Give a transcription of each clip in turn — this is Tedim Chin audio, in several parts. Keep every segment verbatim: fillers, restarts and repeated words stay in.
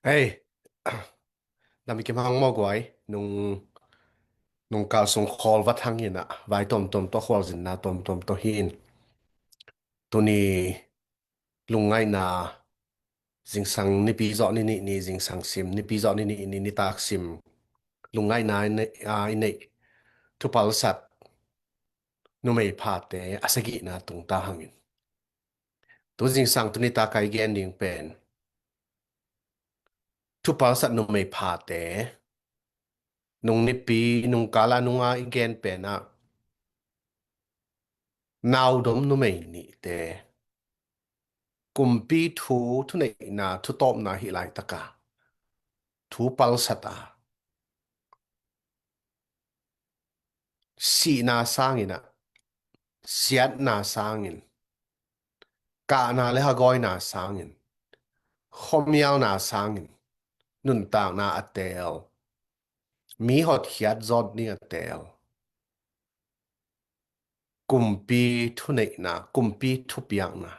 Hei, Lamkim Hang Mawguai, nung, nungkal sung khawl vat hang hi-in ah, vai tuamtuam tawh, khualzinna tuamtuam tawh hi-in. Tuni lungngaihna, zingsang nipi zawh ni nih ni, zingsang sim nipi zawh ni nih ni, nitak sim lungngaihna i neih, a, i neih thupalsat numei phate a sagihna tungta hangin. Tu zingsang tu nitak a i gen ding pen thupalsat numei phate, nung nipi, nungkal a nunga i gen pen ah, naudom numei nihte, kumpi thu, thuneihna, thutawpna hih laitak a thu palsat a, sihna sangin ah, siatna sangin, kahna le hagawina sangin, khuamialna sangin, nuntakna a teel, mi hotkhiat zawt ding a teel, kumpi thuneihna, kumpi thupiakna,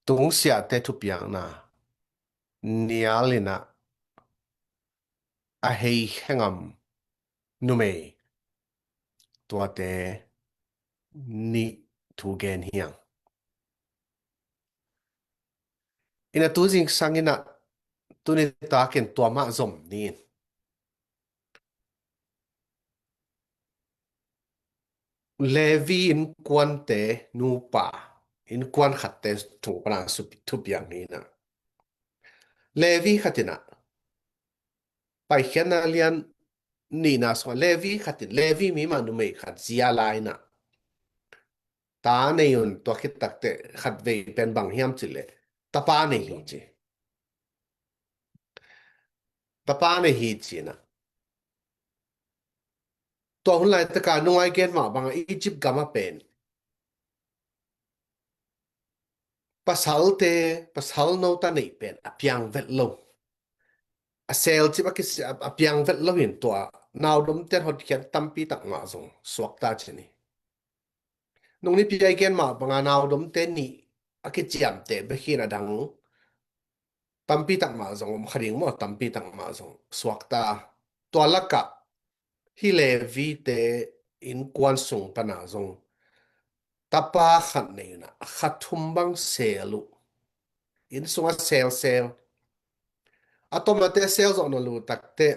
tungsiahte thupiakna nial in ah, a hei khe ngam numei, tuate nih thu gen hi hang. Ina tu zingsang in ah, tu nitak in tua mah zom ni in. Levi innkuante nupa, innkuan khatte tung pan a supi-, thupiak ni in ah, Levi khat in ah, Paikhiatna lian nihna sungah Levi khat in, Levi mi mah numei khat zia la in ah, ta nei un, tua khit takteh khatvei pen bang hiam cih leh, tapa nei hi ci. Tapa nei hi ci in ah. Tua hun laitak a nunga i gen mah bang a, Egypt gam ah pen pasalte, pasal no ta neih pen a piang vet lo. A selcip a kisi-, a, a piang vet lo in, tua naudomte hotkhiat tampi tak mah zong suakta ci ni. Nung nipi a i gen mah bang a, naudomte nih a kiciamteh bek hi in, a dang tampi tak mah zong om kha ding maw, tampi tak mah zong suakta. Tua lak ah hih Levite innkuan sung pan a zong tapa khat nei in ah, kha thum bang sel uh. Inn sung a selsel, a tomate sel zawh nawn lo takteh,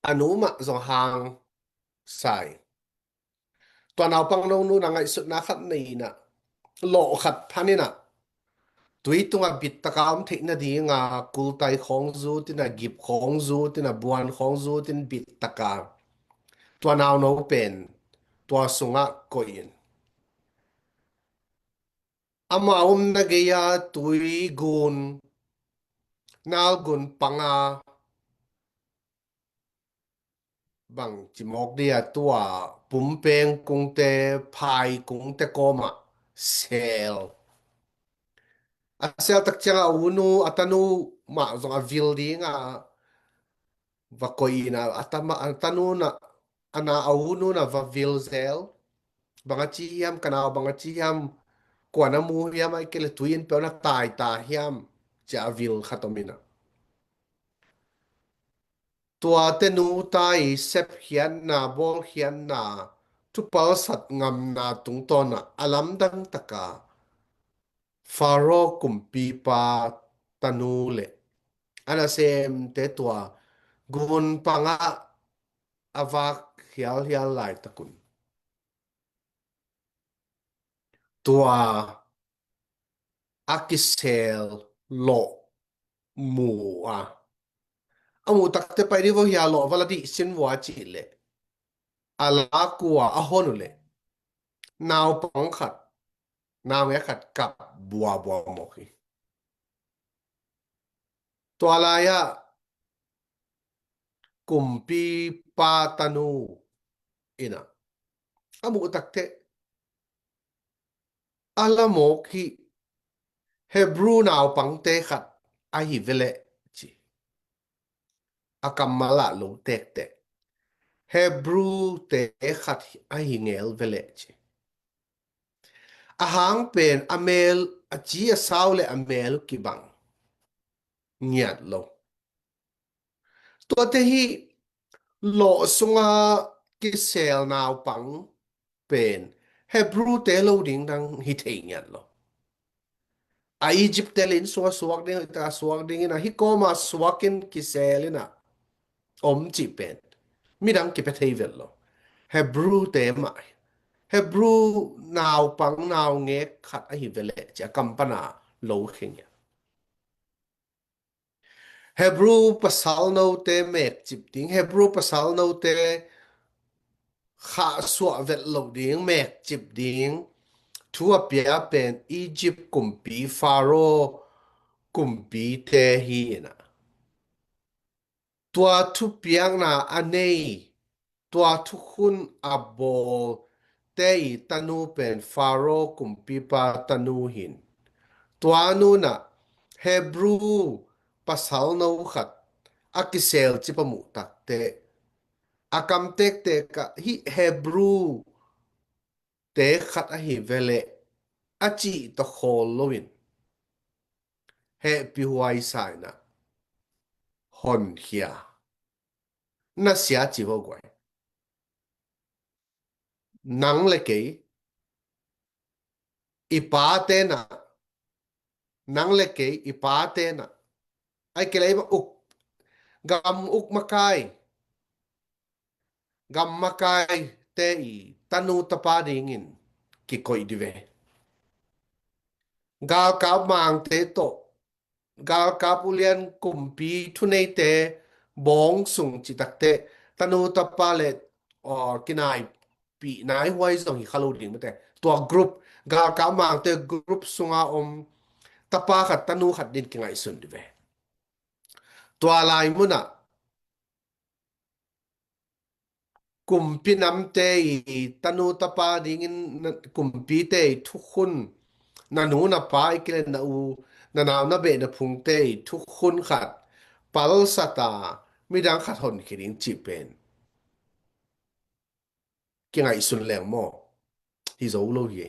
a nu mah zong hang sa in. Tua naupang no nu in ah ngaihsutna khat nei in ah, lawh khat phan in ah, tui tungah bit tak a om theih nading a, kultai khawng zut in ah, gip khawng zut in ah, buan khawng zut in, bit tak a tua nau no pen tua sungah koih in, ama omna gei a tui gun, nal gun pang a, bang ci mawk dia, tua pumpeng kungte, phai kungte kawm ah sel. A sel tak ciang a, a u nu, a tanu mah zong a vil ding a va koih in ah, a ta-, a tanu in ah, a na, a u nu in ah va vil zel. Bang a ci hiam, ka nau bang a ci hiam, kua na mu hiam, ahih kei leh tui inn peuh na tai ta hiam, ci a vil khat om in ah. Tuate nu ta i sepkhiatna, bawlkhiatna, thupalsat ngamna tungtawn ah, a lamdang tak a Faro kumpipa tanu le a nasemte tua gun pang ah a vak hialhial laitak un, tua a kisel lawh mu a, a muh takteh, pai dih vua hia, lawh va la dih sin vua, cih leh, a lak uh a, a hon uh leh, naupang khat, naungek khat kap buabua mawk hi. Tua lai ah kumpipa tanu in ah, a muh takteh, a la mawk hih Hebrew naupangte khat ahi ve leh, ci. A kammal ah lo tektek, Hebrew-te khat ahi ngel ve leh, ci. A hang pen a mel, a ci a sau le a mel kibang. ngiat lo. Tuate hi lawh sunga kisel naupang pen Hebrew te lo ding dang hi thei ngiat lo. A Egypt te le inn sunga suak ding, a suak ding ina hi kawma suakin kisel ina om cih pen midang kipia thei vet lo. Hebrew te mah hi. Hebrew naupang naungek khat ahi veleh ci a kampana lo khe ngiat. Hebrew pasal note mekcip ding, Hebrew pasal note khahsuah vet loh ding, mekcip ding thu a pia pen Egypt kumpi Pharaoh kumpite hi ina. Tua thupiakna a nei, tua thukhun a bawl te i tanu pen Pharaoh kumpipa tanu hin. Tua nuna Hebrew pasal no khat a kisel cip a muh takte a kam tektek ah hi Hebrew te khat ahi veleh a cih tawh khawl loin hehpihhuai sa ina honkhia. Na sia ci vo guai. Nang le kei i pate na, nang le kei i pate na, ai ke lei ma uk, gam uk makai, gam makai te i tanu tapa dingin kikoih di ve. Galkap mangte tawh, galkap ulian kumpi thuneite bawng sung citakte tanu tapa le, aw, kinaipih nai huai zong hi kha lo ding mate. Tua group, galkap mangte group sunga om tapa khat tanu khat din kingaihsun di ve. Tua lai munah kumpi namte i tanu tapa dingin na-, kumpite i thukhun, na nu na pa i kile na u, na nau na beh na phungte i thukhun khat palsat a midang khat honkhia ding cih pen kingaihsun leng maw? Hi zo lo hi.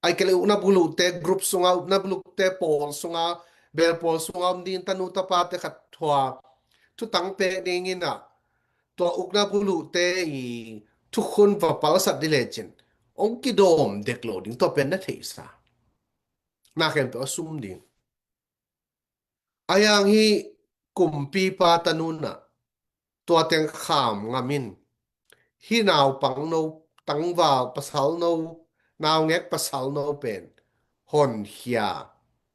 Ai ke le ukna buluhte group sunga, ukna buluhte pawl sunga, bel pawl sunga om ding tanu tapate khat thua thutang pek dingin ah tua ukna buluhte i thukhun va palsat di lecin ong kidawm dek lo ding tua pen na theihsa. Na khempeuh a sum ding. Ayang hi kumpipa tanuna tua teng kham ngamin hi naupang no, tangval pasal no, naungek pasal no pen honkhia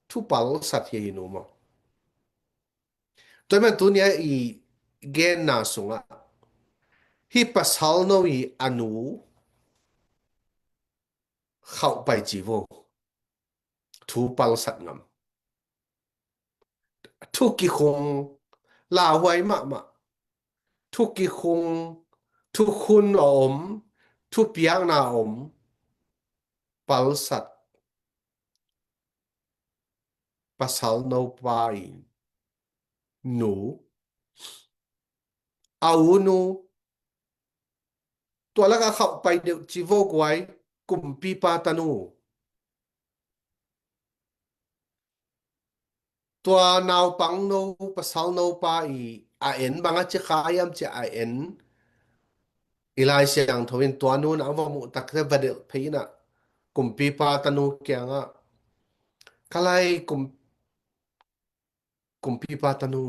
thupalsat hi hi nu maw? Tua man tunia i genna sungah hi pasal no i a nu khauh pai ci vo. Thu palsat ngam. Thu kikhung, lauhuai mahmah. Thu kikhung, thukhun a om, thupiakna a om, palsat. Pasal no pa i nu, a u nu, tua laka khauh pai deuh ci vo guai, kumpipa tanu. Tua naupang no, pasal no pa i a en banga ci kha iam ci a en. I Lai Siangtho in tua nuna a va muh takte va delh phei ina kumpipa tanu kiangah ka lai kum, kumpipa tanu.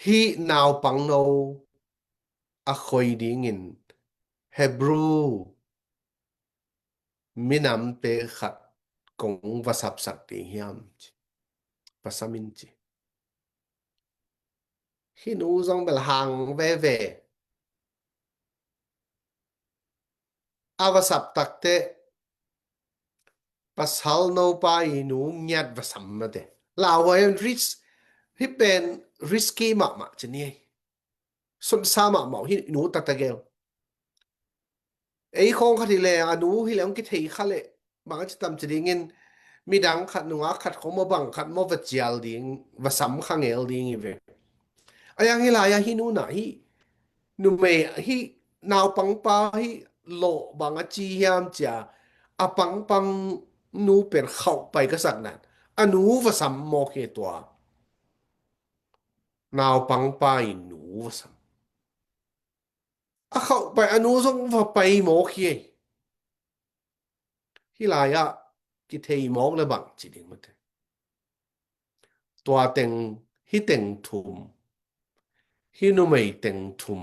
Hi naupang no a khoi dingin Hebrew minamte khat kong va sapsak ding hiam ci. Va samin ci. Hi nu zong bel hang veve. A va sap takte pasal no pa i nu ngiat va sam mate. Lauhuai risk, hi pen risky mahmah ci ni. Sunsa mahmah hi nu taktakeu. Ei khong khat hi leng a nu hi leng kithei kha leh bang a ci tam ci dingin midang khat nungak khat khong maw bang khat maw va cial ding, va sam kha ngel ding hi ve. A yang hi lai a hi nuna hi numei hi naupangpa hi lawh bang a ci hiam cia a pangpang nu pen khauh pai ka sak nan, a nu va sam mawk hi tua. Naupangpa in nu va sam. A khauh pai, a nu zong va pai mawk hi. Hih lai-ah kithei mawk le bang ci ding mate. Tua teng, hih teng thum, hih numei teng thum.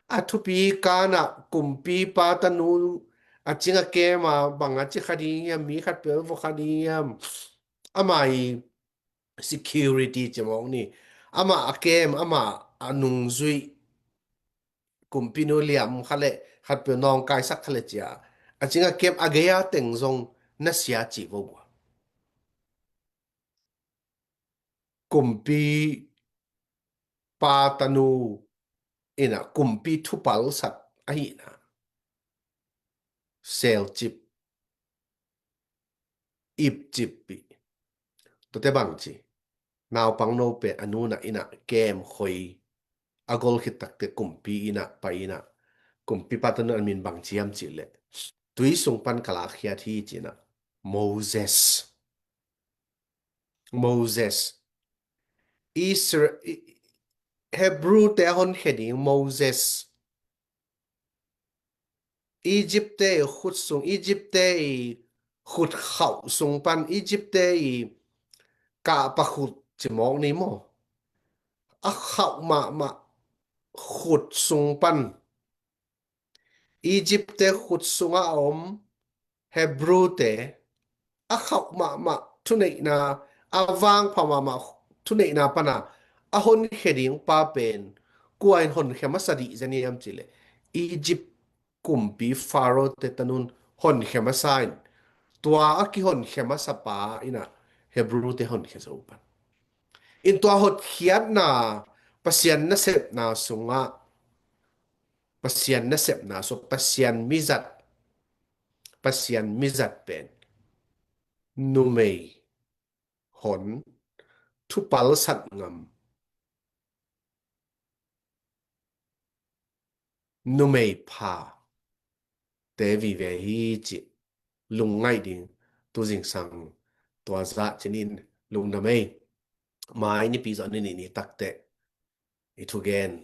A thupi kanah kumpipa tanu a cing a kem a, bang a ci kha ding hiam, mi khat peuh va kha ding hiam. Amah i security ci mawk ni. Amah a kem, amah a nungzuih kumpinu liam kha le, khat peuh nawngkaisak kha le cia a cing a kem a gei a teng zong na sia ci vo bua. Kumpipa tanu ina kumpi thupalsat ahina selcip, ipcip pi. Tuate bang ci, naupang no pen a nuna ina kem khoi a gol khit takte kumpi ina pai ina, kumpipa tanu a min bang ci hiam ci le, tui sung pan ka lakkhiat hi ci ina, Moses. Moses. Israel, Hebrew te a honkhia ding Moses. Egypt te i khut sung, Egypt te i khut khauh sung pan, Egypt te i kahpa khut ci mawk ni maw. A khauh mahmah khut sung pan, Egypt te khut sungah a om Hebrew te a khauh mahmah thuneihna, a vangpha mahmah thuneihna pana a honkhia ding pa pen kua in honkhia masa dih zen hiam ci le, Egypt kumpi Pharaoh te tanun honkhia masa in, tua a kihonkhia masa pa ina Hebrew te honkhia zo pan. In tua hotkhiatna, Pasian nasepna sungah, Pasian nasepna sungah, Pasian mizat, Pasian mizat pen numei hon thupalsat ngam, numei pha te vive hi ci lungngaih ding. Tu zingsang tua zah cinin lungdam ei. Mai nipi zawh ni nih ni takte i thugen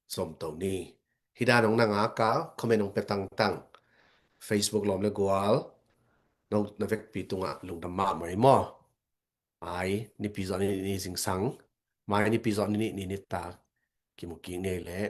zom to ni. Hi dan hong na ngak a, comment hong pia tangtang. Facebook lawm le gual no na vekpi tungah lungdam mahmah ei maw. Mai nipi zawh ni nih ni zingsang, mai nipi zawh ni nih ni nitak kimu kik ni ei leh.